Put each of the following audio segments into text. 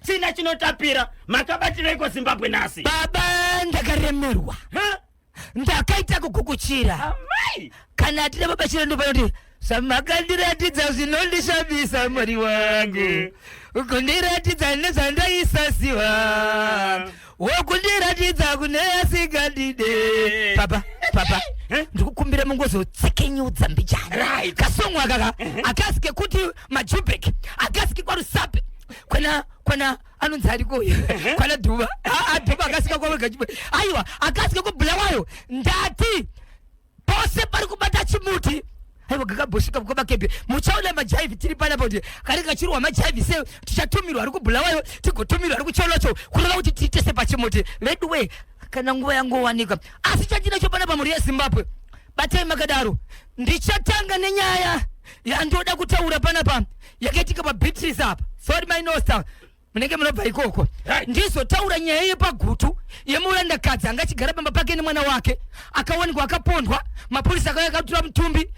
China chinotapira makabatireiko Zimbabwe nhasi? Baba, ndakaremerwa. Ha? Ndakaita kukukuchira. Amai! Kana atina baba chirendo panoti zvamakandiratidza zvinondishamisa Mwari wangu. Kundiratidza nezvandaisasiwa. Wokundiratidza kune asingandide. Papa, papa. Eh? Ndikukumbira mungozotsekenyudza mbijana. Right. Kasongo akaka akasi kekuti majubek akasi kekwarusape kwana kwana anonzi ariko uyu kwana dhuva dhuva akasika kwawega aiwa akasika kubulawayo ndati pose pari kubata chimuti aiwa gakabhosvika kwabakebhe muchaona majaivi tiri panapa kuti kari kachirwa majaivi se tichatumirwa ari kubulawayo tigotumirwa ari kucholocho kureva kuti tiri tese pachimuti veduwe kana nguva yangowanika asi chandinacho panapa mhuri yezimbabwe batai makadaro ndichatanga nenyaya yandoda kutaura panapa yakaitika pabeatrice apa sorry my nosta munenge munobva ikoko Right. ndizotaura nyaya yepagutu yemurandakadzi anga achigara pamba pake nemwana wake akawanikwa akapondwa mapurisa akauya akatora mutumbi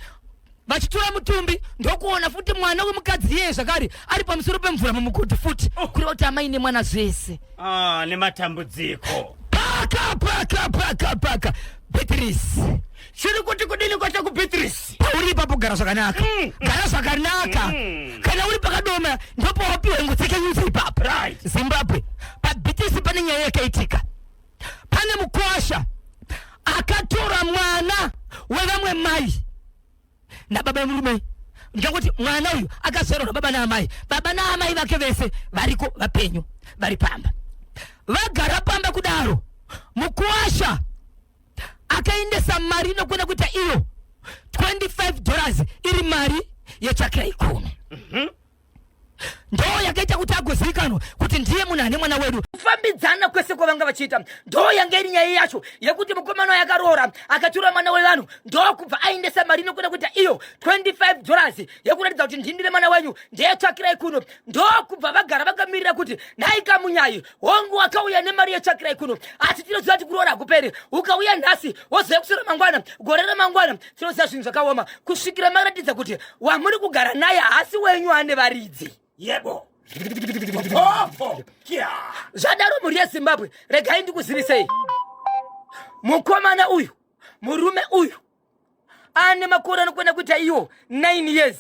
vachitora mutumbi ndokuona futi mwana wemukadzi iyeye zvakare ari pamusoro pemvura mumugodhi futi Oh. kureva kuti amai nemwana zvese Ah, nematambudziko. paka paka paka paka beatrice Chiri kuti kudini kwacho kuBeatrice? pauri ipapo gara zvakanaka gara zvakanaka kana uri pakadoma ndopawapiwa ingotsekenyudza ipapo Right. zimbabwe pabhitisi pane nyaya yakaitika pane mukwasha akatora mwana wevamwe mai nababa vemurume ndikakuti mwana uyu akazvarwa nababa naamai baba naamai vake vese variko vapenyu vari pamba vagara pamba kudaro mukwasha akaendesa mari inokwana kuita iyo 25 dollars iri mari yetsvakirai kuno ndo yakaita kuti agozivikanwa kuti ndiye munhu ane mwana wedu kufambidzana kwese kwavanga vachiita ndo yanga iri nyaya yacho yekuti mukomana wayo akaroora akatora mwana wevanhu ndokubva aendesa mari inokuda kuita iyo 25 dollars yekuratidza kuti ndindire mwana wenyu ndeyetsvakirai kuno ndokubva vagara vakamirira kuti nhai kamunyayi hongu wakauya nemari yetsvakirai kuno asi tinoziva kuti kuroora hakuperi ukauya nhasi woziva kuswera mangwana gore ramangwana tinoziva zvinhu zvakaoma kusvikira maratidza kuti wamuri kugara naye haasi wenyu ane varidzi Yebo. Popo. Kia. Zvadaro mhuri yezimbabwe regai ndikuzivisei mukomana uyu murume uyu ane makore anokwenda kuita iwo 9 years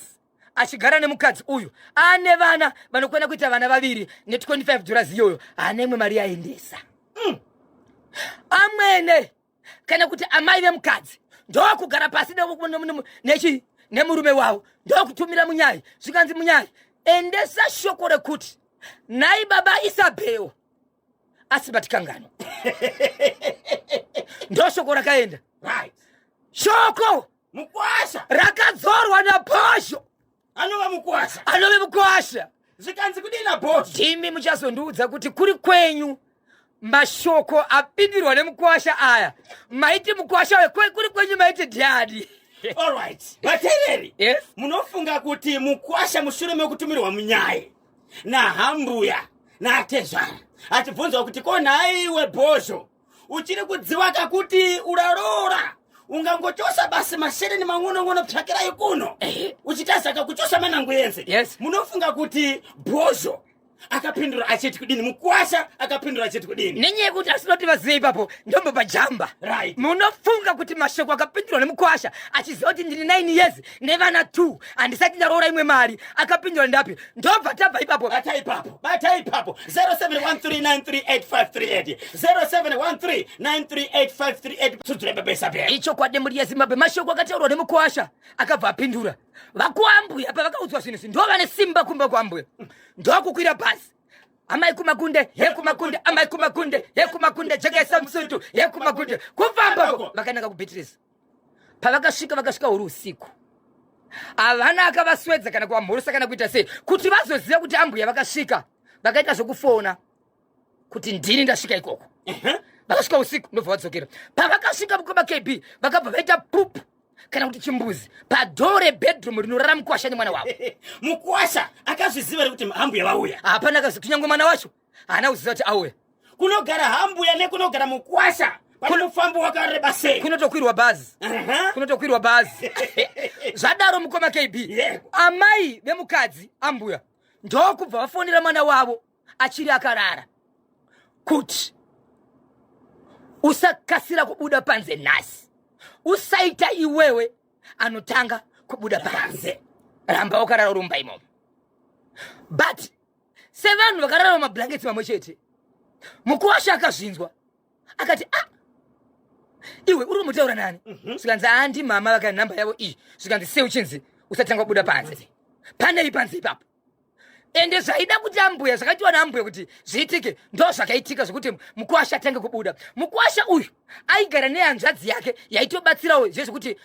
achigara nemukadzi uyu ane vana vanokwana kuita vana vaviri ne25 dollars iyoyo haana imwe mari yaendesa Amwene kana kuti amai vemukadzi ndokugara pasi nechi nemurume wavo ndokutumira munyai zvikanzi munyai endesa shoko rekuti nhai baba isabheo asi batikanganwa ndoshoko rakaenda Right. shoko Mukwasha rakadzorwa nabhozho anova mukwasha. Anove mukwasha. Zvikanzi kudii nabhozho? Ndimi muchazondiudza kuti kuri kwenyu mashoko apindirwa nemukwasha aya maiti mukwasha uyo kuri kwenyu maiti ndiani? Alright. Vateereri. Yes. Munofunga kuti mukwasha mushure mekutumirwa munyai nahambuya natezvara achibvunzwa kuti ko nhaiwe bhozho uchiri kudziwaka kuti uraroora ungangochosa basi mashereni mang'onong'ono tsvakirai kuno uchitasaka kuchosa manangu yense Yes. Munofunga kuti bhozho akapindura achiti kudini? Mukwasha akapindura achiti kudini? Nenyaya yekuti asinoti vazive ipapo ndombo pajamba. Right. Munofunga kuti mashoko akapindurwa nemukwasha achiziva kuti ndini 9 years nevana 2 handisati ndaroora imwe mari akapindura ndapi? Ndobva tabva ipapo. Bata ipapo, bata ipapo. 0713938538 0713938538 tsudzure baba Isabel. Ichokwadi mhuri yezimbabwe mashoko akataurwa nemukwasha akabva apindura vakuambuya pavakaudzwa zvinhu izvi ndo vane simba kumba kuambuya ndokukwira bhazi amai kumakunde yekumakunde amai kumakunde yekumakunde jekesa musutu yekumakunde kufamba vakananga kubeatrice pavakasvika vakasvika huri usiku havana akavaswedza kana kuvamhorosa kana kuita sei kuti vazoziva kuti ambuya vakasvika vakaita zvekufona kuti ndini ndasvika ikoko vakasvika usiku ndobva vadzokera pavakasvika mukoma kb vakabva vaita pupu kana kuti chimbuzi padhoo rebedroom rinorara mukwasha nemwana wavo Mukwasha akazviziva here kuti hambuya vauya? Hapana akazi kunyange mwana wacho haana kuziva kuti auya. Kunogara hambuya nekunogara mukwasha pane mufambo wakareba sei? Kunotokwirwa bhazi. Kunotokwirwa bhazi. Zvadaro mukoma kb Yebo. amai vemukadzi ambuya ndokubva vafonera mwana wavo. achiri akarara kuti usakasira kubuda panze nhasi, usaita iwewe anotanga kubuda panze, ramba wakarara urumba imomo. But sevanhu vakarara mumablankets mamwe chete, mukuwasha akazvinzwa akati, "Ah, iwe uri kumutaura nani?" Zvikanzi, "Handi mama vaka nhamba yavo iyi." Zvikanzi, "Sei uchinzi usatanga kubuda panze? Panei panze ipapo?" Ende zvaida kuti ambuya, zvakaitiwa naambuya kuti zviitike, ndo zvakaitika zvekuti mukuwasha atange kubuda. Mukuwasha uyu aigara nehanzvadzi yake yaitobatsirawo zvezvekuti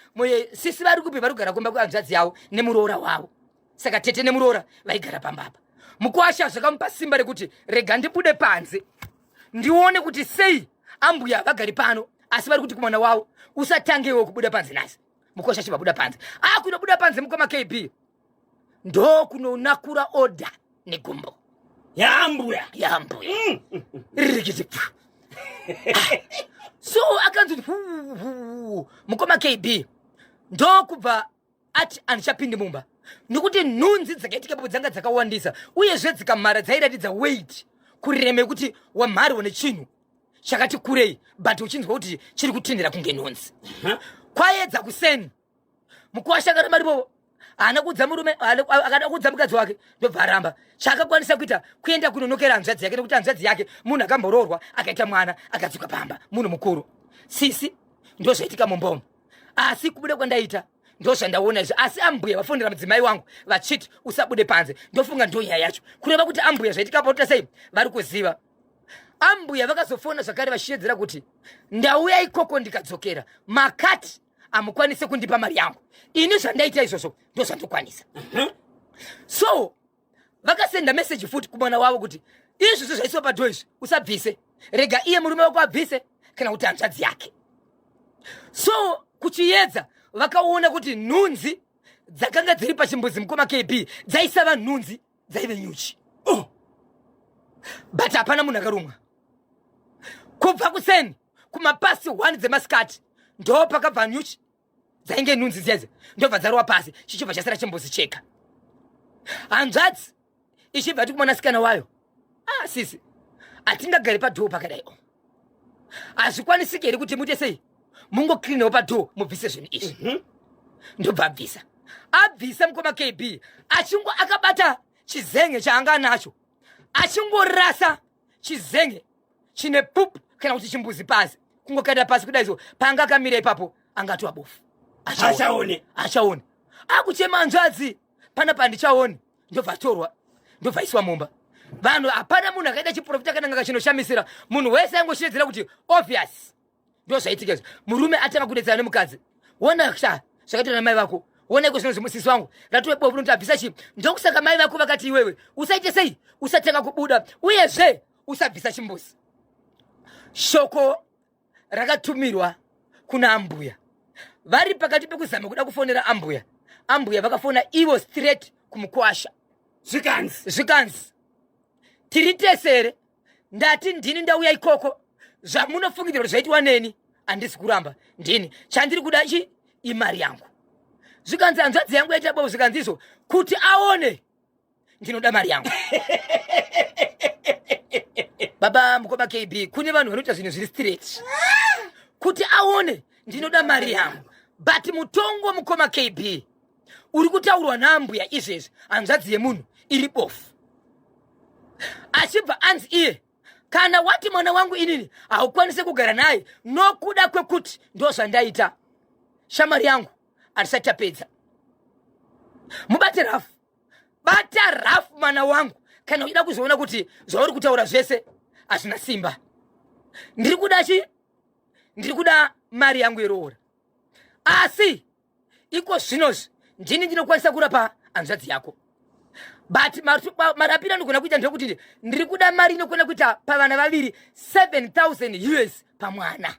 sisi vari kupi, vari kugara kumba kwehanzvadzi yavo nemuroora wavo. Saka tete nemuroora vaigara pambapa. Mukuwasha zvakamupa simba rekuti rega ndibude panze ndione kuti sei ambuya vagari pano asi vari kuti kumwana wavo usatangewo kubuda panze nhasi. Mukuwasha achibva buda panze, akunobuda panze, mukoma KB, ndokunonakura order negumbo. Yaambuya. Yaambuya ririkiti pfu. So akanzi hu, hu, mukoma KB, ndokubva ati handichapindi mumba nokuti nhunzi dzakaitika papo dzanga dzakawandisa, uyezve dzikamhara dzairatidza weight, kurema yekuti wamharwa nechinhu chakati kurei, but uchinzwa kuti chiri kutendera kunge nhunzi. Kwaedza kuseni, mukuwasha akaramba ripopo, haana kuudza murume, akada kuudza mukadzi wake, ndobva aramba. Chaakakwanisa kuita kuenda kunonokera hanzvadzi yake, nekuti hanzvadzi yake munhu akamboroorwa, akaita mwana, akadzoka pamba, munhu mukuru. "Sisi, ndo zvaitika mumbomo, asi kubuda kwandaita ndo zvandaona izvi, asi ambuya vafonera mudzimai wangu vachiti usabude panze. Ndofunga ndo nyaya yacho." Kureva kuti ambuya zvaitika pakuita sei vari kuziva. Ambuya vakazofona zvakare vachishedzera kuti ndauya ikoko ndikadzokera, makati hamukwanisi kundipa mari yangu. Ini zvandaita izvozvo ndo zvandokwanisa. So vakasenda meseji futi kumwana wavo kuti izvozvo zvaiswa padoor izvi usabvise, rega iye murume wako abvise kana kuti hanzvadzi yake. So kuchiedza vakaona kuti nhunzi dzakanga dziri pachimbuzi, mukoma KB, dzaisava nhunzi, dzaive nyuchi. Oh. But hapana munhu akarumwa. Kubva kuseni kumapasi 1 dzemasikati ndo pakabva nyuchi dzainge nhunzi dziyadzi, ndobva dzarova pasi, chichibva chasara chimbuzi chega. Hanzvadzi ichibva ti kumwanasikana wayo, "Ah, sisi, hatingagari padoor pakadai. O, hazvikwanisiki here kuti muite sei, mungocleanawo padoor mubvise zvinhu izvi?" Ndobva abvisa. Abvisa, mukoma KB, achingo akabata chizenge chaanga anacho, achingorasa chizenge chine poop kana kuti chimbuzi pasi, kungokanda pasi kudai. So panga akamira ipapo angatova bofu. Achaone. Achaone. Akuchema, "Hanzvadzi, panapa handichaoni." Ndobva atorwa, ndobva iswa mumba. Vanhu, hapana munhu akaita chiprofita kana ngaka chinoshamisira. Munhu wese angoshedzera kuti obvious ndo zvaitika izvo. Murume atanga kudetsera nemukadzi, "Wona sha zvakaitwa namai vako, wona iko zvino zvimusisi wangu ratove bofu nokuti abvisa chii. Ndokusaka mai vako vakati iwewe usaite sei, usatanga kubuda, uyezve usabvisa chimbuzi." Shoko rakatumirwa kuna ambuya. Vari pakati pekuzama kuda kufonera ambuya, ambuya vakafona ivo straight kumukwasha. Zvikanzi? Zvikanzi, "Tiri tesere, ndati ndini ndauya ikoko. Zvamunofungidzira kuti zvaitwa neni handisi kuramba, ndini. Chandiri kuda chi imari yangu." Zvikanzi, "Hanzvadzi yangu yaita bofu." Zvikanzi, "Izvo kuti aone, ndinoda mari yangu." Baba, mukoma KB, kune vanhu vanoita zvinhu zviri straight. "Kuti aone, ndinoda mari yangu." But mutongo, mukoma KB, uri kutaurwa naambuya izvezvi, hanzvadzi yemunhu iri bofu, achibva anzi iye, "Kana wati mwana wangu inini haukwanisi kugara naye nokuda kwekuti ndo zvandaita, shamari yangu hatisati tapedza. Mubate rafu, bata rafu mwana wangu. Kana uchida kuzoona kuti zvauri kutaura zvese hazvina simba, ndiri kuda chi ndiri kuda mari yangu yeroora. Asi iko zvinozvi ndini ndinokwanisa kurapa hanzvadzi yako, but marapiro anogona kuita ndekuti ndiri kuda mari inokwana kuita pavana vaviri 7000 US pamwana."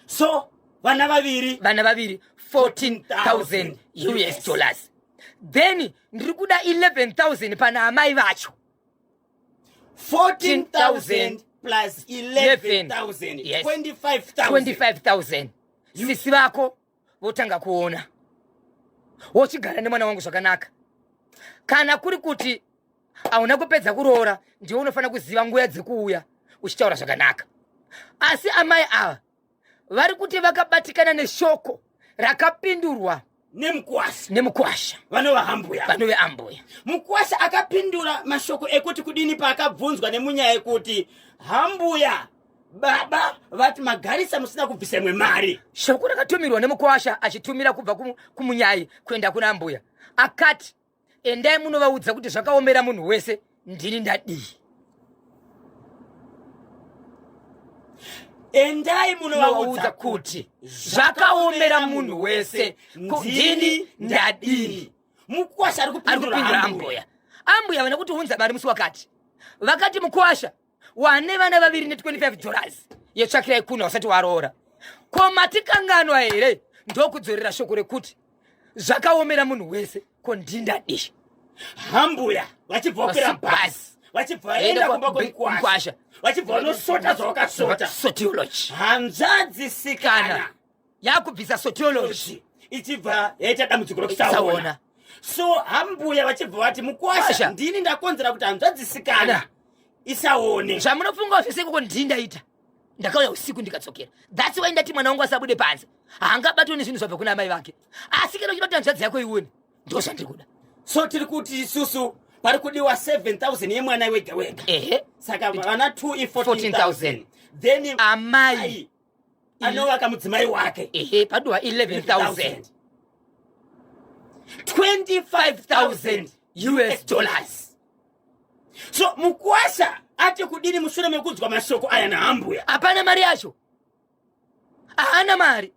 So vana vaviri? Vana vaviri 14,000 US dollars. Then ndiri kuda 11,000 pana amai vacho. 14,000 plus 11,000? Yes. 25,000. 25,000. Sisi vako votanga kuona, wochigara nemwana wangu zvakanaka. Kana kuri kuti Hauna kupedza kuroora, ndiwe unofanira kuziva nguya dzekuuya uchitaura zvakanaka. Asi amai ava vari kuti vakabatikana neshoko rakapindurwa nemukwasha, nemukwasha vanova hambuya, vanove ambuya. Mukwasha akapindura mashoko ekuti kudini paakabvunzwa nemunyaya yekuti hambuya baba vati magarisa musina kubvisa imwe mari? Shoko rakatumirwa nemukwasha achitumira kubva kumunyai kuenda kuna ambuya, akati endai munovaudza kuti zvakaomera munhu wese, ndini ndadii? Endai munovaudza kuti zvakaomera munhu wese, ndini ndadii? Mukwasha ari kupindura ambuya. Ambuya vana kuti unza mari musi wakati, vakati mukwasha wane vana vaviri ne25 dollars yetsvakirai kuno usati waroora, ko matikanganwa here? Ndokudzorera shoko rekuti zvakaomera munhu wese, ko ndindadii? Hambuya vachibva vakwira bhazi, vachibva vaenda kumba kwemukwasha, vachibva vanosota zvavakasota. Sotiology. Hanzvadzi sikana yakubvisa sotiology ichibva yaita dambudziko rekusaona. So hambuya vachibva vati mukwasha, ndini ndakonzera kuti hanzvadzi sikana isaone. Zvamunofungawo zvese ikoko ndini ndaita, ndakauya usiku ndikadzokera. That's why ndati mwana wangu asabude panze, haangabatwe nezvinhu zvabva kuna amai vake. Asi kana uchida kuti hanzvadzi yako ione, ndo zvandiri kuda. So tiri kuti isusu pari kudiwa 7000 yemwana wega wega. Ehe. Saka vana 2 i 14000, then amai anovaka mudzimai wake. Ehe, paduwa 11000, 25000 US dollars. So mukwasha ati kudini mushure mekunzwa mashoko aya nahambuya? Hapana mari yacho, haana mari.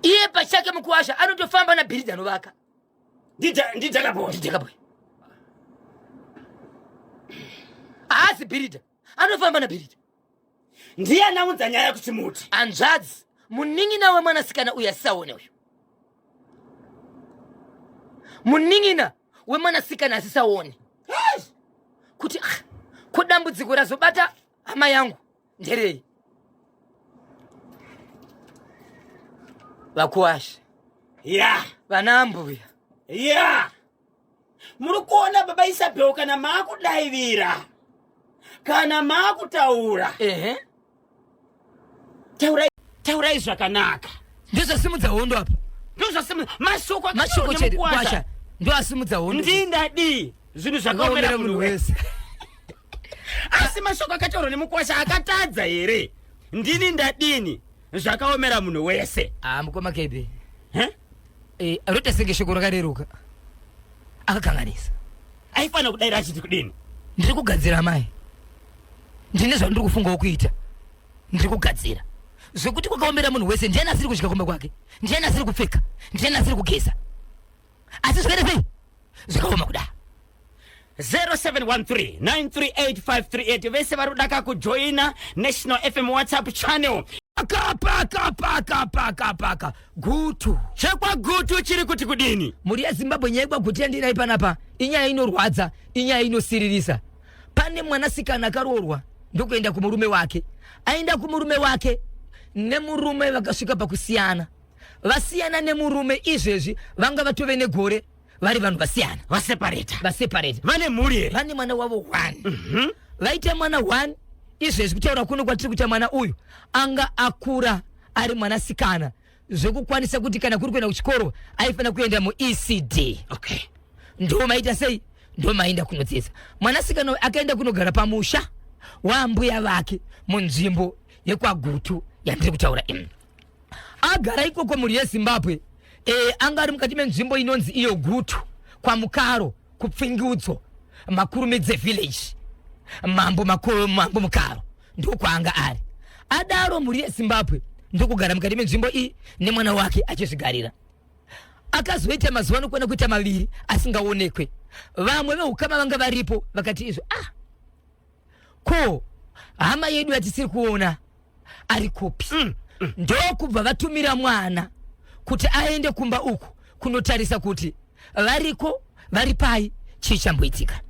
Iye pachake mukuwasha anotofamba nabhiridhi anovaka. Ndijakaboy. Ndijakaboy haasi bhiridha, anofamba nabhiridha. Ndiye anaunza nyaya kuchimuti. Hanzvadzi, munin'ina wemwanasikana uyu asisaone uyu, munin'ina wemwanasikana asisaone kuti ah, ko dambudziko razobata hama yangu nderei? Vakuwasha, vana ambuya, ya, muri kuona baba Isabel, kana maakudaivira, kana maakutaura, taurai, taurai zvakanaka. Ndozvasimudza hondo apa. Ndozvasimudza mashoko. Mashoko chete kwasha ndoasimudza hondo. Ndindadii? Zvinhu zvakaomera munhu wese, asi mashoko akataurwa nemukwasha akatadza here? Ndini ndadini? Zvakaomera munhu wese. Ah, mukoma KB, roita senge shoko rakareruka, akakanganisa. Aifanira kudaira achiti kudini? Ndiri kugadzira mai, ndine zvandiri kufungawo kuita, ndiri kugadzira. Zvekuti kwakaomera munhu wese, ndiani asiri kusvika kumba kwake? Ndiani asiri kupfeka? Ndiani asiri kugeza? Asi zvikaita sei zvikaoma kuda? 0713938538, vese vari kudaka kujoina National FM WhatsApp channel. Paka paka paka paka paka Gutu. ChekwaGutu chiri kuti kudini? Mhuri yeZimbabwe, nyaya yekwaGutu yandinai panapa inyaya inorwadza, inyaya inosiririsa. Pane mwanasikana akaroorwa ndokuenda kumurume wake. Aenda kumurume wake, nemurume vakasvika pakusiyana. Vasiyana nemurume, izvezvi vanga vatove negore vari vanhu vasiyana. Vaseparata. Vaseparate. Vane mhuri here? Vane mwana wavo one. Vaita mwana one. Izvezvi kutaura kuno kwatiri kuita, mwana uyu anga akura ari mwanasikana zvekukwanisa kuti kana kuri kuenda kuchikoro aifanira kuenda muECD. Ndo maita sei, ndo maenda kunodzidza. Mwanasikana uyu akaenda kunogara pamusha waambuya vake munzvimbo yekwaGutu yandiri kutaura imi. Agara ikoko, mhuri yeZimbabwe, anga ari mukati menzvimbo inonzi iyo Gutu, kwaMukaro, Kupfingiudzo, Makurumidze village, mambo makuru, mambo Mukaro, ndokwaanga ari. Adaro, mhuri yeZimbabwe, ndokugara mukati menzvimbo iyi nemwana wake achizvigarira. Akazoita mazuva anokwana kuita 2 asingaonekwe. Vamwe veukama vanga varipo vakati izvo, ah, ko hama yedu yatisiri kuona ari kupi? Ndokubva vatumira mwana kuti aende kumba uku kunotarisa kuti variko, vari pai, chii chamboitika.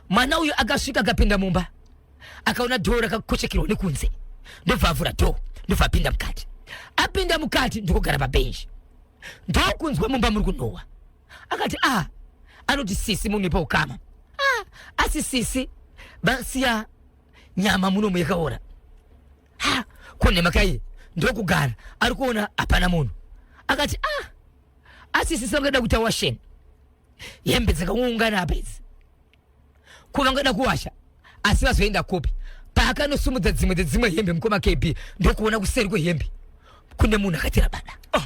Mwana uyu akasvika, akapinda mumba, akaona dhoo rakakochekerwa nekunze, ndobva avhura dhoo, ndobva apinda mukati. Apinda mukati, ndokugara pabhenji, ndokunzwa mumba muri kunhuhwa. Akati, ah, Anoti sisi munhu ipaukama. Ah, asi sisi vasiya nyama munomu yakaora. Ha, ko nhema kai ndokugara ari kuona hapana munhu. Akati ah, asi sisi vangada kuita washeni, hembe dzakaungana apa idzi, ko vangada kuwasha asi vazoenda kupi? Paakanosumudza dzimwe dzedzimwe hembe, mukoma KB, ndokuona kuseri kwehembe kune munhu akati rabada. Oh.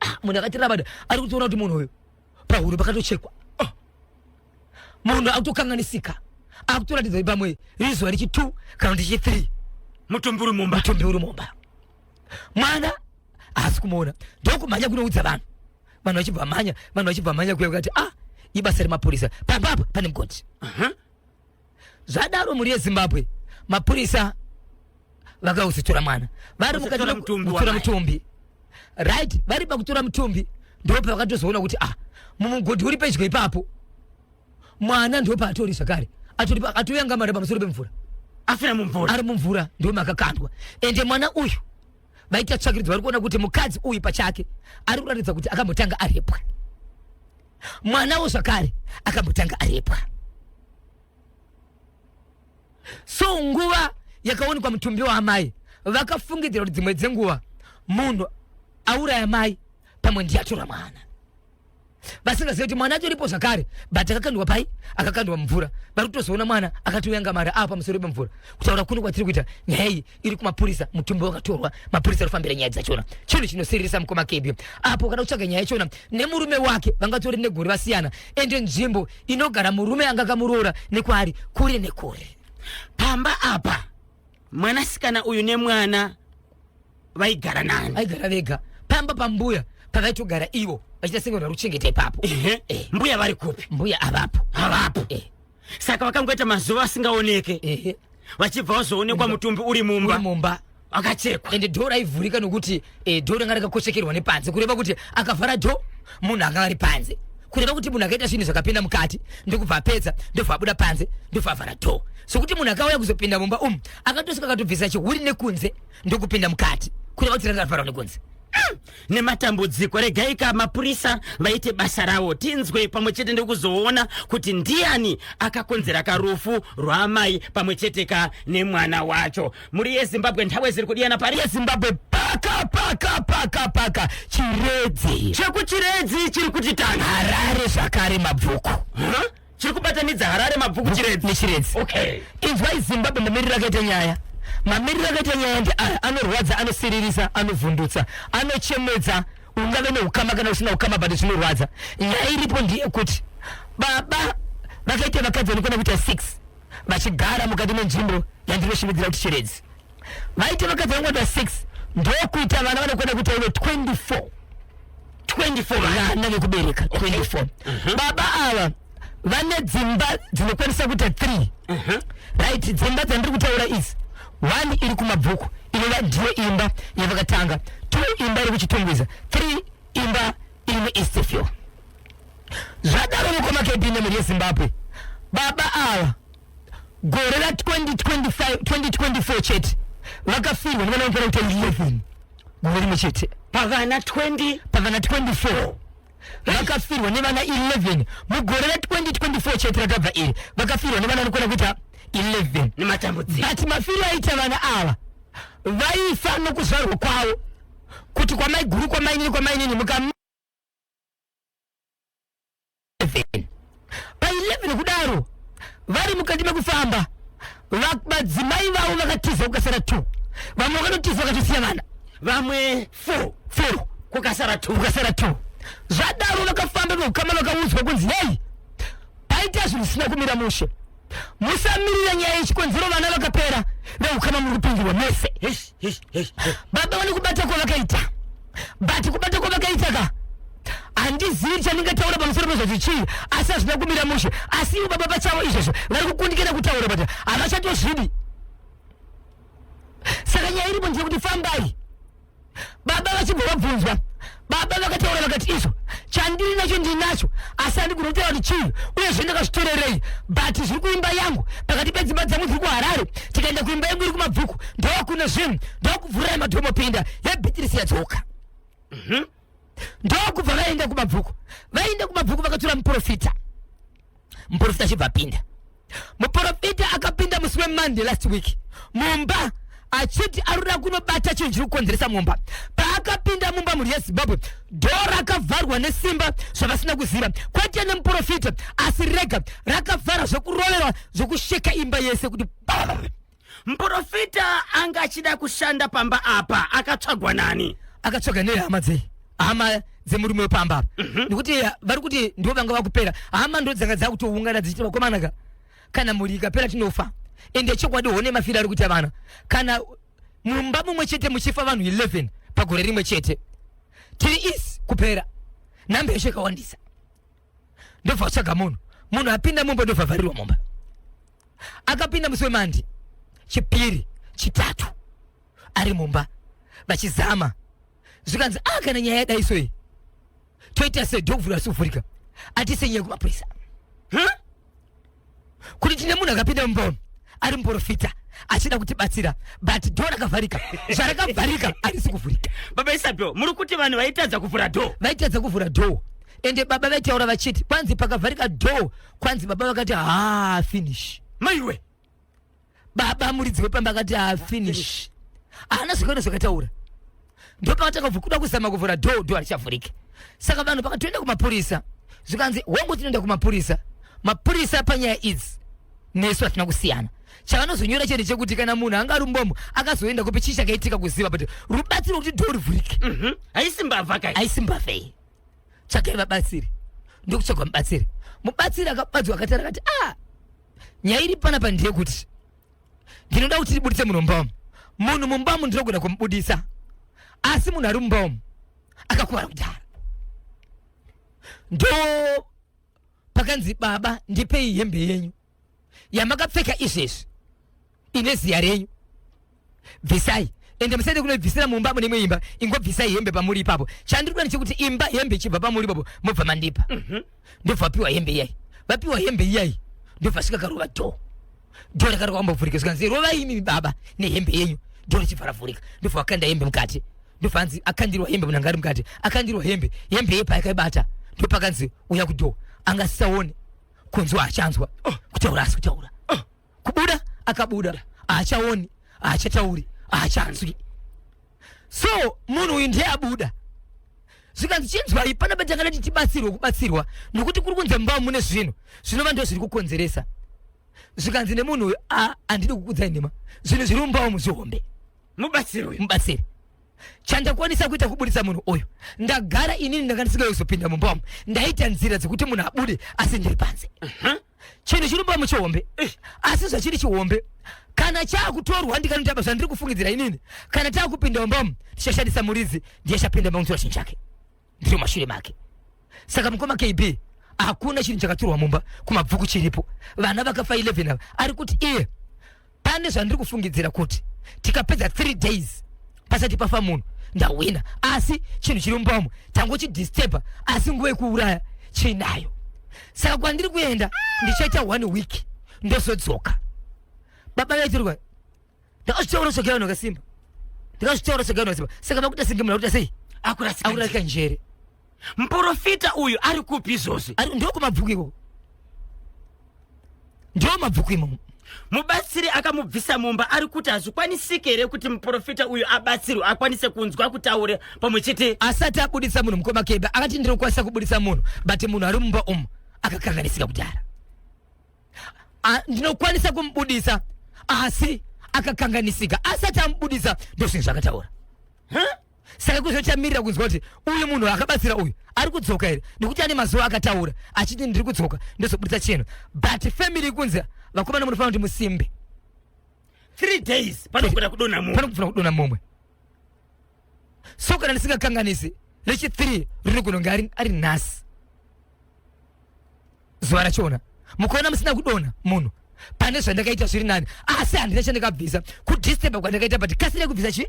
Ah, munhu akati rabada, ari kutoona kuti munhu uyu pahuro pakatochekwa. Oh. Munhu akutokanganisika, akutoratidza kuti pamwe rizuva richi 2 kana kuti richi 3. Mutumbi uri mumba. Mutumbi uri mumba, mwana haasi kumuona. Ndokumhanya kunoudza vanhu, vanhu vachibva mhanya, vanhu vachibva mhanya kuya, vakati ah, ibasa remapurisa, pamba apa pane mugodhi. Zvadaro, mhuri yeZimbabwe, mapurisa vakauzitora mwana vari mukati Kuzotora mutumbi kutora wamai. Mutumbi, right. Vari pakutora mutumbi ndopavakatozoona kuti ah, mumugodhi uri pedyo ipapo mwana ndopaatori zvakare, atori atoyanga mara pamusoro pemvura. Afira mumvura. Ari mumvura, ndo makakandwa. Ende mwana uyu vaita tsvakiridzo, vari kuona kuti mukadzi uyu pachake ari kuratidza kuti akambotanga arepwa, mwanawo zvakare akambotanga arepwa. So nguva yakaonekwa mutumbi waamai, vakafungidzira kuti dzimwe dzenguva munhu auraya mai pamwe ndiye atora mwana, vasingazivi kuti mwana atoripo zvakare, but akakandwa pai? Akakandwa mumvura. Vari kutozoona mwana akatoyanga mara apa pamusoro pemvura. Kutaura kuno kwatiri kuita, nyaya iyi iri kumapurisa, mutumbi wakatorwa, mapurisa ari kufambira nyaya dzachona. Chinhu chinosiririsa, mukoma Kebi, apo kana kutsvaga nyaya yachona nemurume wake vangatori negore vasiyana, ende nzvimbo inogara murume anga akamuroora nekwaari kure nekure. Pamba apa mwanasikana uyu nemwana vaigara nani? Vaigara vega pamba pambuya, pavaitogara ivo vachiita senge vanhu vari kuchengeta ipapo. Ehe. Mbuya vari kupi? Mbuya avapo. Havapo. Saka vakangoita mazuva asingaoneke, vachibva vazoonekwa mutumbi uri uri mumba. Mumba. Akachekwa. Ende door raivhurika nokuti door ranga rakakochekerwa nepanze, kureva kuti akavhara door munhu anga ari panze, kureva kuti munhu akaita zvinhu zvakapinda mukati, ndokubva apedza, ndobva abuda panze, ndobva avhara door, sokuti munhu akauya kuzopinda mumba umu akatosvika akatobvisa chihuri nekunze, ndokupinda mukati, kureva kuti ranga ravharwa nekunze. Nematambudziko. Regai ka mapurisa vaite basa ravo, tinzwe pamwe chete ndekuzoona kuti ndiani akakonzera karufu rwaamai pamwe chete ka nemwana wacho. Muri yeZimbabwe, nthawe ziri kudiyana pari yeZimbabwe, paka paka paka paka Chiredzi. ChekuChiredzi chiri kuti tanga. Harare zvakare, Mabvuku. Huh? Chiri kubatanidza Harare, Mabvuku, Chiredzi. NeChiredzi. Inzwai Zimbabwe, mamiriro akaita nyaya, mamiriro akaita nyaya ndi aya: anorwadza, anosiririsa, anovhundutsa, anochemedza. Ungave neukama kana usina ukama, but zvinorwadza. Nyaya iripo ndeyekuti baba vakaita vakadzi vanokwana kuita 6 vachigara mukati menzvimbo yandinoshimidzira kuti Chiredzi. Vaita vakadzi vanokwana kuita 6, ndokuita vana vanokwana kuita ivo 24. 24. Vana vekubereka 24. Baba ava vane dzimba dzinokwanisa kuita 3, right? Dzimba dzandiri kutaura idzi, one iri kuMabvuku, inova ndiyo imba yavakatanga, two, imba iri kuChitungwiza, three, imba iri muEastview. Zvadaro, mukoma KB nemhuri yeZimbabwe, baba ava gore ra2025, 2024 chete vakafirwa nevana vanokwana kuita 11 gore rimwe chete. Pavana 20? Pavana 24, vakafirwa nevana 11 mugore ra2024 chete ratabva iri. Vakafirwa nevana vanokwana kuita 11. Nematambudziko. But mafiro aita vana ava, vaifa nokuzvarwa kwavo kuti kwamaiguru, kwamainini, kwamainini muka 11. Pa11 kudaro, vari mukati mekufamba, madzimai vavo vakatiza, kukasara 2. Vamwe vakatotiza vakatosiya vana. Vamwe 4. 4. Kukasara 2. Kukasara 2. Zvadaro, vakafamba veukama vakaudzwa kunzi, "Hei, paita zvinhu zvisina kumira mushe, musamirira nyaya yechikonzero vana vakapera, veukama muri kupindirwa mese." Hesh, hesh, hesh, hesh. Baba vane kubata kwavakaita, but kubata kwavakaita ka, handizivi chandingataura pamusoro pezvo chii, asi hazvina kumira mushe. Asi ivo baba pachavo izvozvo vari kukundikana kutaura, but havachatozvidi. Saka nyaya iripo ndeyekuti fambai. Baba vachibva vabvunzwa, baba vakataura vakati, "Izvo chandiri nacho ndinacho, asi handigoni kutaura kuti chii uyezve ndakazvitorerei, but zviri kuimba yangu pakati pedzimba dzangu dziri kuHarare. Tikaenda kuimba yangu iri kuMabvuku, ndokune zvinhu, ndokuvhurai madhomopinda." Yebhitirisi yadzoka. Ndokubva vaenda kumabvuku, vaenda kumabvuku vakatora muprofita. Muprofita achibva apinda. Muprofita akapinda musi weMonday last week mumba achiti arikuda kunobata chinhu chiri kukonzeresa mumba. Paakapinda mumba, mhuri yeZimbabwe, dhoo rakavharwa nesimba zvavasina kuziva, kwete nemuprofita asi rega rakavhara zvekuroverwa, zvekusheka imba yese kuti pa. Muprofita anga achida kushanda pamba apa akatsvagwa nani? Akatsvaga nehama dzei, hama dzemurume wepamba apa, nekuti vari kuti ndivo vanga vakupera. Hama ndo dzanga dzakutoungana dzichiti, "Vakomana ka, kana mhuri ikapera tinofa." Ende chokwadi, hone mafiro ari kuita vana. Kana mumba mumwe chete muchifa vanhu 11 pagore rimwe chete, tiri isi kupera, nhamba yacho yakawandisa. Ndobva vatsvaga munhu. Munhu apinda mumba, ndobva vharirwa mumba. Akapinda musi weMonday, Chipiri, Chitatu ari mumba vachizama. Zvikanzi, "A, kana nyaya yadai so iyi toita sei? Ndokuvhura sikuvhurika, atise nyaya kumapurisa kuti tine munhu akapinda mumba umu ari muprofita achida kutibatsira, but dhoo rakavharika, zvarakavharika harisi kuvhurika." Baba Isabel, muri kuti vanhu vaitadza kuvhura dhoo? Vaitadza kuvhura dhoo. Ende baba vaitaura vachiti kwanzi pakavharika dhoo, kwanzi baba vakati, "Ha, finish." Maiwe! Baba muridzi wepamba akati, "Ha, finish." Haana zvakaona zvakataura. Ndopakatanga kuda kuzama kuvhura dhoo, dhoo harichavhuriki. Saka vanhu pakatoenda kumapurisa, zvikanzi, "Hongu, tinoenda kumapurisa." Mapurisa panyaya idzi nesu hatina kusiyana. Chavanozonyora chete chekuti kana munhu anga ari mbomo akazoenda kupi, chii chakaitika, kuziva, but rubatsiro kuti dhoo rivhurike. Haisi mbavha kai? Haisi mbavha iyi, tsvagai vabatsiri. Ndokutsvagwa mubatsiri. Mubatsiri akabadzwa, akatara, akati, "A, nyaya iri panapa ndeyekuti ndinoda kuti tibudise munhu mumba umu. Munhu mumba umu ndinogona kumubudisa, asi munhu ari mumba umu akakuvara kudhara." Ndo pakanzi, "Baba, ndipei hembe yenyu yamakapfeka izvezvi ine ziya renyu, bvisai. Ende musaende kunoibvisira mumba mune imwe imba, ingobvisai hembe pamuri ipapo. Chandiri kuda ndechekuti imba hembe ichibva pamuri ipapo, mobva mandipa." Ndobva vapiwa hembe iyai. Vapiwa hembe iyai, ndobva svika karova dhoo. Dhoo rakarova ambovhurika. Zvikanzi, "Rovai imimi baba nehembe yenyu." Dhoo richibva ravhurika. Ndobva vakanda hembe mukati. Ndobva anzi akandirwa hembe, munhu anga ari mukati akandirwa hembe. Hembe yepa yakaibata, ndopakanzi, "Uya kudhoo." Anga asisaone, kunzwa achanzwa, kutaura asi kutaura, kubuda akabuda, haachaoni, haachatauri, haachanzwi. So munhu uyu ndiye abuda. Zvikanzi, "Chinzwai, pana patakada tibatsirwe kubatsirwa, nokuti kuri kunze mumba mune zvinhu zvinova ndo zviri kukonzeresa." Zvikanzi nemunhu uyu, "A, handidi kukudzai nhema, zvinhu zviri mumba umu zvihombe." Mubatsiri uyu. Mubatsiri, "Chandakwanisa kuita kubudisa munhu uyu. Ndagara inini ndanga ndisingazopinda mumba umu. Ndaita nzira dzekuti munhu abude, asi ndiri panze. Chinhu chiri mumba muchihombe, asi zvachiri chihombe, kana chaakutorwa ndikanotamba zvandiri kufungidzira inini, kana taakupinda mumba umu tichashandisa muridzi, ndiye chapinda makutora chinhu chake, ndiro mashure make." Saka mukoma KB, hakuna chinhu chakatorwa mumba kumabvuku chiripo. Vana vakafa 11 ava, ari kuti iye pane zvandiri kufungidzira kuti tikapedza 3 days pasati pafa munhu, ndahwina. Asi chinhu chiri mumba umu tangochidisturba, asi nguva yekuuraya chinayo. Saka kwandiri kuenda ndichaita one week, ndozodzoka. Baba vaitirwa, "Ndakazvitaura, tsvagai vanhu vakasimba. Ndakazvitaura, tsvagai vanhu vakasimba." Saka vakuita senge munhu akuita sei? Akurasika. Akurasika njere. Muprofita uyu ari kupi izvozvi? Ndokumabvuku ikoko, ndo mabvuku imomo. Mubatsiri akamubvisa mumba ari kuti hazvikwanisiki here kuti muprofita uyu abatsirwe, akwanise kunzwa, kutaure pamwe chete? Asati abudisa munhu, mukoma Kebe, akati, "Ndinokwanisa kubudisa munhu, but munhu ari mumba umu akakanganisika kudhara. Ndinokwanisa kumubudisa, asi akakanganisika." Asati amubudisa, ndozvinhu zvakataura. Saka kuzochamirira kunzwa kuti uyu munhu akabatsira uyu ari kudzoka here, nekuti ane mazuva akataura achiti, "Ndiri kudzoka, ndozobudisa chinhu." But family kunzi, "Vakomana, munofanira kuti musimbe." 3 days panogona kudonha munhu. Panogona kudonha mumwe. So kana ndisingakanganisi, rechi3 rinogona kunge ari nhasi, zuva rachona. Mukaona musina kudonha munhu, pane zvandakaita zviri nani, asi handina chandakabvisa kudisturba kwandakaita, but kasire kubvisa chi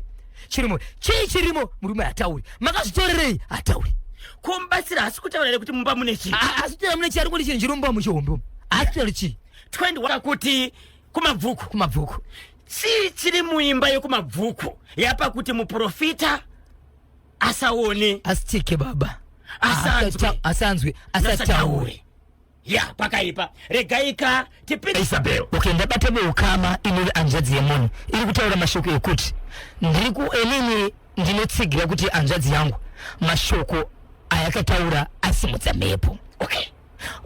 chirimo. Chii chirimo? Murume hatauri. "Makazvitorerei?" Hatauri. Ko mubatsiri haasi kutaura here kuti mumba mune chii? Asi kutaura mune chii. Ari kuti chinhu chiri mumba muchihombe umu, haasi kutaura chii. 21 kuti kumabvuku? Kumabvuku. Chii chiri muimba yekumabvuku yapa kuti muprofita Asaone. Asitike baba. Asanzwe. Asanzwe, asataure. Ya, pakaipa. Regaika tipinde Isabel. Okay, ndabata veukama inori hanzvadzi yemunhu iri kutaura mashoko ekuti ndiri ku inini ndinotsigira kuti hanzvadzi yangu mashoko ayakataura asimudza mhepo. Okay.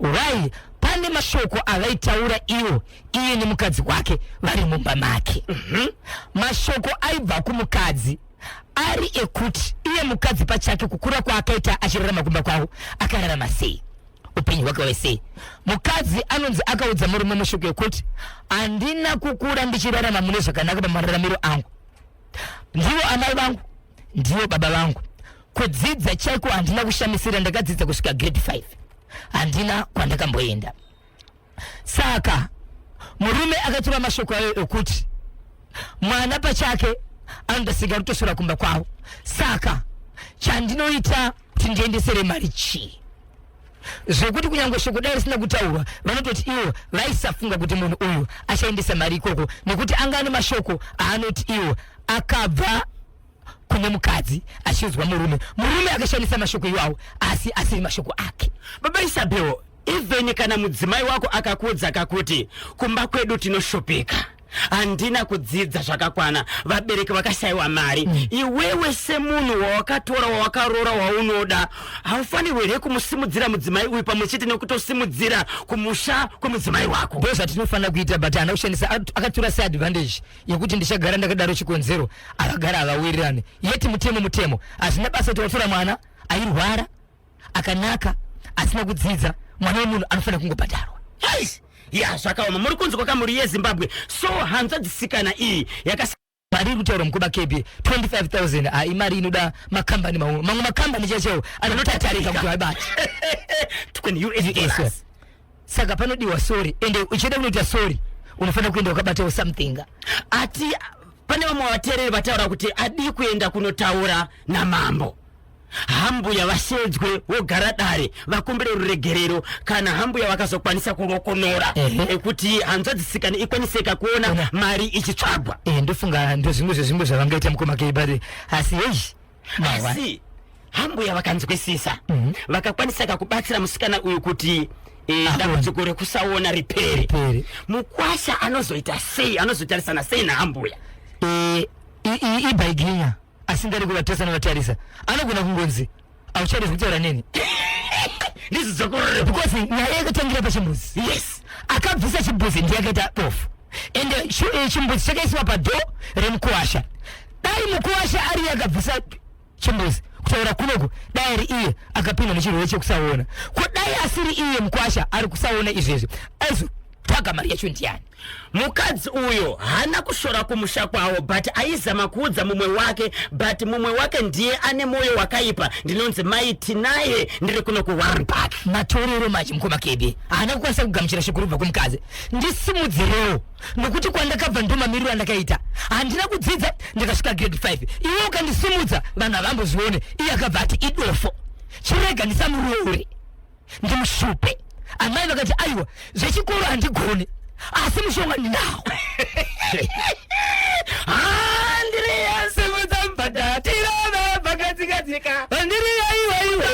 Why? Pane mashoko avaitaura iwo iye nemukadzi wake vari mumba make. Mashoko aibva kumukadzi ari ekuti iye mukadzi pachake kukura kwaakaita achirarama kumba kwavo akararama sei, upenyu hwake hwave sei. Mukadzi anonzi akaudza murume mashoko ekuti handina kukura ndichirarama mune zvakanaka pamararamiro angu, ndivo amai vangu, ndivo baba vangu, kudzidza chaiko handina kushamisira, ndakadzidza kusvika grade 5, handina kwandakamboenda. Saka murume akatora mashoko ayo ekuti mwana pachake anodasika kutoswera kumba kwavo, saka chandinoita kuti ndiendesere mari chii? Zvekuti kunyange shoko dai risina kutaurwa, vanototi ivo vaisafunga kuti munhu uyu achaendesa mari ikoko, nekuti anga ane mashoko aanoti iwo akabva kune mukadzi achinzwa murume. Murume akashandisa mashoko iwawo asi asiri mashoko ake. Baba Isabel, even kana mudzimai wako akakuudza kakuti kumba kwedu tinoshopeka, handina kudzidza zvakakwana, vabereki vakashayiwa mari, iwewe semunhu wawakatora, wawakaroora, waunoda, haufanirwi here kumusimudzira mudzimai uyu pamwe chete nekutosimudzira kumusha kwemudzimai wako? Ndo zvatinofanira kuita, but haana kushandisa, akatora seadvantage yekuti ndichagara ndakadaro. Chikonzero avagara havawirirani, yeti mutemo mutemo, hazvina basa kuti watora mwana airwara, akanaka, asina kudzidza. Mwana wemunhu anofanira kungobhadharwa. Hai! Ya, zvakaoma. Muri kunzwa kamuri yeZimbabwe. So hanzvadzisikana iyi yakas Mari iri kutaura mukuba kepi 25,000 ha, imari inoda makambani mamwe, mamwe makambani chaichaiwo anotatarika kuti vaibate. 20 US US dollars. Saka panodiwa sorry, ende uchienda kunoita sorry unofanira kuenda wakabatawo something. Ati pane vamwe vateereri vataura kuti adii kuenda kunotaura namambo, hambuya vashedzwe, vogara dare, vakumbire ruregerero, kana hambuya vakazokwanisa kurokonora ekuti hanzvadzisikana ikwaniseka kuona Ona. mari ichitsvagwa. Ndofunga ndozvimwe zvezvimwe zvavangaita mukoma keibari, asi hei, mawa. Asi hambuya vakanzwisisa, vakakwanisaka kubatsira musikana uyu kuti dambudziko rekusaona ripere. Ripere. Mukwasha anozoita sei? Anozotarisana sei nahambuya? Ibhaiginya asingadi kuvatarisa novatarisa, anogona kungonzi auchadi zvekutaura neni. Ndizidzokorore. Because nyaya yakatangira pachimbuzi. Akabvisa chimbuzi ndiye akaita bofu, ende chimbuzi chakaiswa padoor remukuwasha. Dai mukuwasha ari akabvisa chimbuzi, kutaura kunoku dai ari iye akapindwa nechirwere chekusaona. Ko dai asiri iye mukuwasha ari kusaona izvezvi, aizotsvaga mari yacho ndiani? Mukadzi uyo haana kushora kumusha kwavo, but aizama kuudza mumwe wake, but mumwe wake ndiye ane mwoyo wakaipa. Ndinonzi Mai Tinaye, ndiri kuno kuWarren Park. Matorero manje mukoma Kebe haana kukwanisa kugamuchira shoko robva kumukadzi, ndisimudzirewo nokuti kwandakabva ndo mamiriro andakaita, handina kudzidza, ndikasvika grade 5, iwe ukandisimudza vanhu havambozvione. Iye akabva ati idofo, chirega ndisamuroore, ndimushupe. Amai vakati aiwa, zvechikoro handigoni, asi mushonga ndinawo. Andiriya. Simudza mbadatirove pakatikatika andiriya iwe iwe.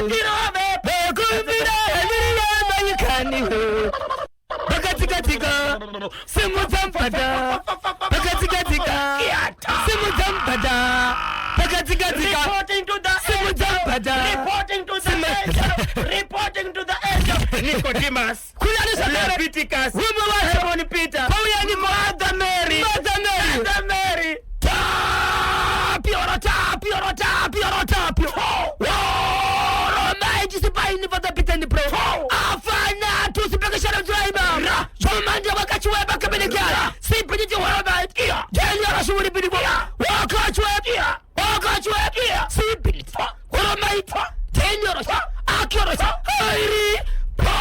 Tirove. Pekumbira andiriya manyikaniwe pakatsikatsika, simudza mbada pakatsikatsika. Kiata. Simudza mbada pakatsikatsika. Reporting to the Simudza mbada. Reporting to the angel. Reporting to the angel. Nicodemus. Kune ane zvakare. Leviticus. Umwe wacho. Simon Peter. Kwauya ni Mother Mary. Mother Mary. Mother Mary. Tapioro, tapioro, tapioro, tapio oro maitisipaini fatapitani pro afana tusipekesharadzuraiba zvomanje vakachiweba kebenekyara sipiniti horomait jenyarashuuripirikwa wakachiwe wakachiwe sipiniti horomait tenyoro akioro airi po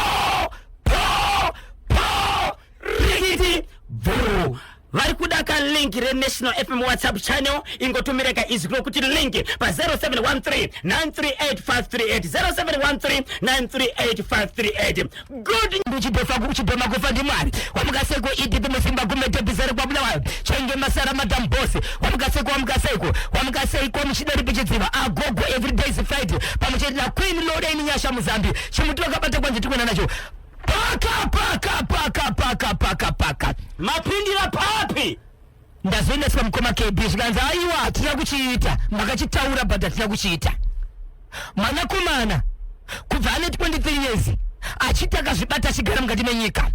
po po Rikiti bvuru. Vari kuda kalink reNational FM WhatsApp channel, ingotumireka izwi rokuti link pa0713 938 538, 0713 938 538. Good. Uchibhefa, uchibhema kufa ndimwari. Wamukaseko idp musimba kumetebhisere kwabulawayo chenge masara madambosi. Wamukaseko, wamukaseko, wamukaseko. sei kwamuchida ripichidziva agogo everyday is Friday pamwe chete naQueen Lorraine Nyasha Muzambi. Chimuti vakabata kwanzi tikuenda nacho paka paka paka paka paka paka. Mapindira papi? Ndazoendeswa mukoma KB, zvikanzi aiwa, hatina kuchiita, makachitaura but hatina kuchiita. Mwanakomana kubva ane 23 years achiti akazvibata, achigara mukati menyika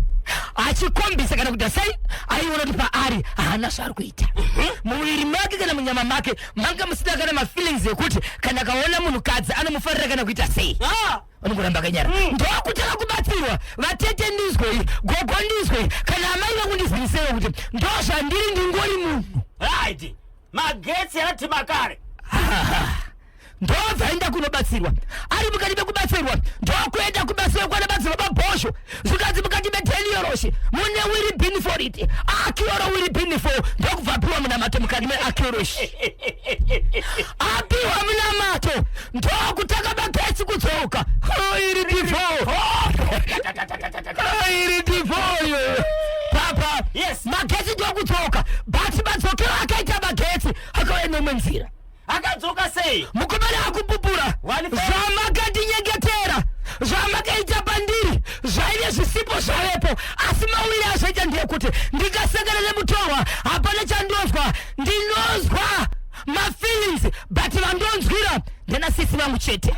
achikombisa kana kuti sei, aiona kuti paari haana zvaari kuita mumuviri make kana munyama make, manga musina kana mafeelings ekuti kana akaona munhukadzi anomufarira kana kuita sei. Anongoramba akanyara. Ndokutanga kubatsirwa. Vatete ndizwei, gogo ndizwei, kana amai vangu ndizwisewo kuti ndo zvandiri, ndingori munhu. Right, magetsi aratima kare. Ndobva aenda kunobatsirwa. Ari mukati mekubatsirwa, ndokuenda kubatsirwa kwanabatsirwa pabhosho. Zvikanzi mukati medhenioroshi mune wiri bin for it akioro wiri bin for. Ndokubva apiwa munamato mukati meakioroshi. Apiwa munamato, ndokutanga magetsi kudzoka. Oh, iri before, iri before papa. Magetsi ndokudzoka, but madzokero akaita magetsi akauya neimwe nzira. Akadzoka sei? Mukomana akupupura. One face. Zvamakandinyengetera, zvamakaita pandiri zvaive zvisipo zvavepo, asi mawiri azvaita ndeyekuti ndikasangana nemutorwa hapana chandonzwa. Ndinonzwa mafeelings, but vandonzwira ndanasisi vangu chete.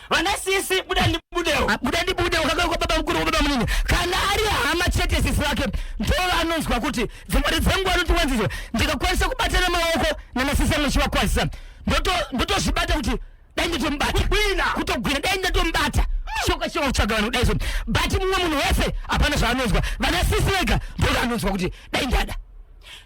Vana sisi, buda ndibudewo. Ah, buda ndibude ukakauka baba mukuru, baba munini, kana ari hama chete, sisi vake ndo vanonzwa kuti dzimwari dzangu vanoti wanzizo. Ndikakwanisa kubatana maoko nanasisi vangu chivakwazisa, ndotozvibata kuti dai ndotomubata. Kugwina. Kutogwina, dai ndotomubata shoka shoka kutsvaga vanhu kudai so. But mumwe munhu wese hapana zvaanonzwa. Vana sisi vega ndo vanonzwa kuti dai ndada.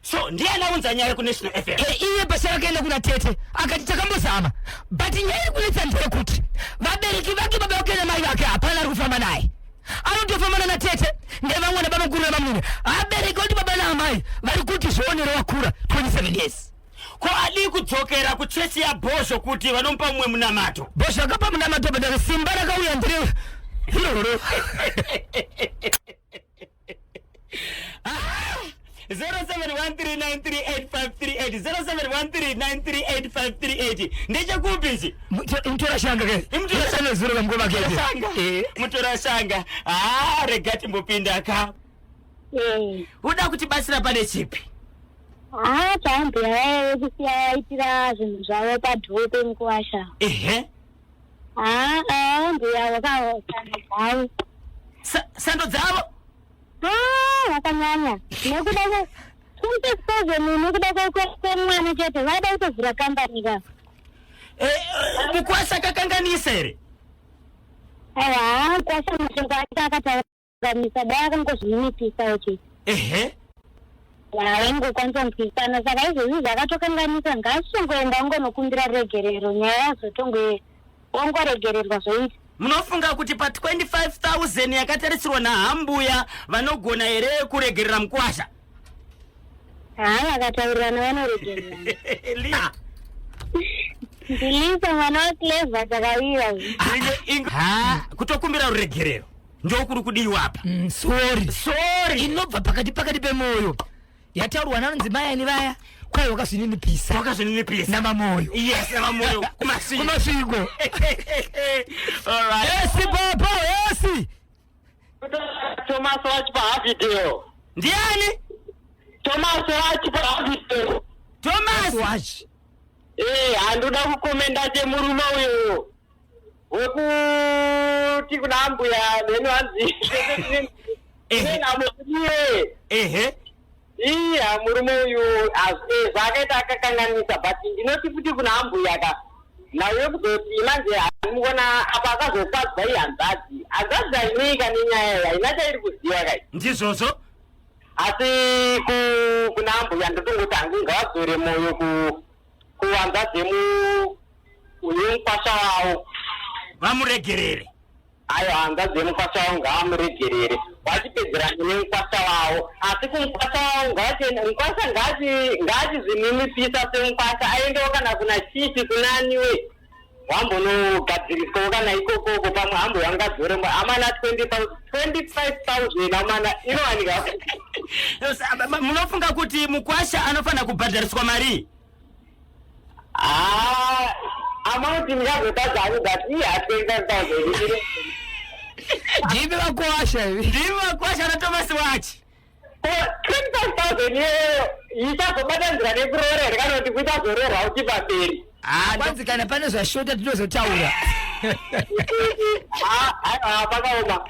So ndiye anaunza nyaya kuNational FM? E, iye basa rakaenda kuna tete akati takambozama, but nyaya iri kunetsa ndeyekuti vabereki vake, baba vake namai vake, hapana ari kufamba naye. Anotofambana natete nevamwe nababa mukuru nabamunini. Vabereki vati baba naamai vari kuti zvionero wakura 27 years. Ko adii kudzokera kuchechi yaBhozho kuti vanomupa mumwe munamato? Bhozho akapa munamato, but simba rakauya ndiri iroro. 0713938538, 0713938538. Ndechekupi ichi? Mutora shanga ke. Imutora shanga zuro kamukoma keke. Shanga. Mutora shanga. Ha, rega timbopinda ka. Uda kutibatsira pane chipi? Haa, chaambuya vaive kusiya vaitira zvinhu zvavo padhoo pemukuwasha. Haa, ambuya vakasando dzavo. Sando dzavo. Haa, vakanyanya nekuda kwe 20,000, nekuda kwemwana chete vaida kutovhura kambani ka. Eh, mukwasha akakanganisa here? Aiwa, haa, mukwasha mashoko ake akataura dai akangozvininipisa chete. Vaingokwanisa kunzwisana. Saka izvozvi zvakatokanganisa, ngachitongoenda ungonokumbira regerero, nyaya yazotongo wangoregererwa zvoita. Munofunga kuti pa 25,000 yakatarisirwa nahambuya vanogona here kuregerera mukwasha? Haa, vakataurirana vanoregererana. Lia. Ndilisa mwana waClever Takawira. Ha, kutokumbira ruregerero ndokuri kudiwa apa. Sorry. Sorry. Inobva pakati pakati pemwoyo, yataurwa nanonzi mai ani vaya, kwai wakazvininipisa. Wakazvininipisa. Namamoyo. Yes, namamoyo kumasvingo. Kumasvingo. All right. Esi papa esi. Thomas wachi paHavideo. Ndiani? Thomas wachi paHavideo. Thomas. Wachi. Eh, handoda kukomenda chemurume uyo wekuti kuna mbuya nenu hanzi nenhamoiye. Iya, murume uyu zvaakaita akakanganisa, but ndinoti futi kuna ambuya ka naye kuzoti manje handimuona apa akazofadzwa ihanzvadzi. Hanzvadzi haineika nenyaya iyi, haina chairi kuziva kai. Ndizvozvo. Asi kuna ambuya ndotongoti hangu ngavadzore mwoyo kuhanzvadzi yemukwasha wavo. Vamuregerere. Aiwa, hanzvadzi yemukwasha wavo ngavamuregerere, vachipedzerana nemukwasha wavo. Asi kumukwasha wavo ngavachienda, mukwasha ngaachizvininipisa semukwasha, aendewo kana kuna chifi kunaniwe, wambonogadziriswawo kana ikokoko. Pamwe hambo vangadzore amana 25,000 amana inowanika. Munofunga kuti mukwasha anofanira kubhadhariswa marii? Haa, amount ndingazotadza hangu, but iya 25,000. Ndimi vakwasha ivi. Ndimi vakwasha naTomasi wachi. Ko 25,000 iyoyo ichazobatanidzwa nekuroora here, kana kuti kuchazoroorwa uchi pamberi? Ah, Kwanzi kana pane zvashota tinozotaura. Haa, aiwa, pakaoma.